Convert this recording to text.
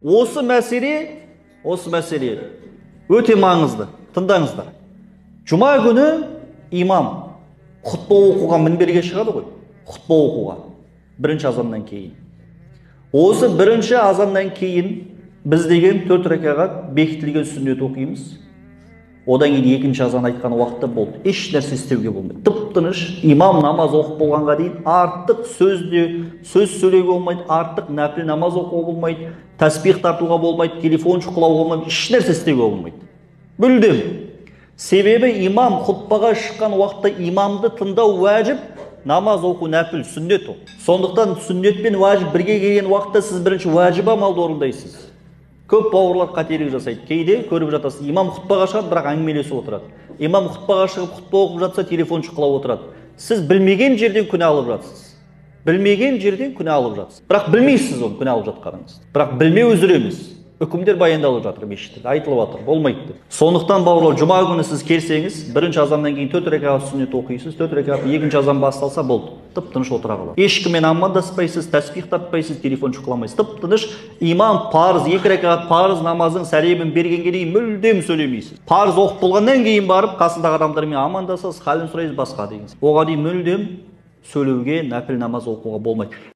Осы мәселе өте маңызды. Тыңдаңыздар. Жұма күні имам хутба оқуға мінберге шығады ғой. Хутба оқуға. Бірінші азаннан кейін. Осы бірінші азаннан кейін біз деген 4 ракағат бекітілген сүннет оқимыз. Одан кейін екінші азан айтқан уақытта болды. Еш нәрсе істеуге болмайды. Тып-тыныш имам намаз оқып болғанға дейін артық сөз сөйлеуге болмайды, артық нәпіл намаз оқуға болмайды, тәсбих тартуға болмайды, телефон шұқылауға болмайды, еш нәрсе істеуге болмайды. Мүлдем. Себебі имам хутбаға шыққан уақытта имамды тыңдау уәжіп, намаз оқу нәпіл, сүннет ол. Сондықтан сүннет пен уәжіп бірге келген уақытта сіз бірінші уәжіп амалды орындайсыз. Көп бауырлар қателік жасайды. Кейде көріп жатасыз, имам хутбаға шығады, бірақ әңгімелесіп отырады. Имам хутбаға шығып хутба оқып жатса, телефон шұқылап отырады. Сіз білмеген жерден күнә алып жатсыз. Білмеген жерден күнә алып жатсыз. Бірақ білмейсіз оны күнә алып жатқаныңызды. Бірақ білмеу үзір емес. Үкімдер баяндалып жатыр мешітте, айтылып жатыр, болмайды деп. Сондықтан бауырлар, жұма күні сіз келсеңіз, бірінші азаннан кейін 4 ракағат сүннет оқисыз, 4 ракағат, екінші азан басталса болды. Тып-тыныш отыра қалады. Ешкіммен амандаспайсыз, тәсбих тартпайсыз, телефон шұқыламайсыз. Тып-тыныш имам парыз, 2 ракағат парыз намаздың сәлемін бергенге дейін мүлдем сөйлемейсіз. Парыз оқып болғаннан кейін барып қасындағы адамдармен амандасасыз, халін сұрайсыз, басқа деген. Оған дейін мүлдем сөйлеуге, нәпіл намаз оқуға болмайды.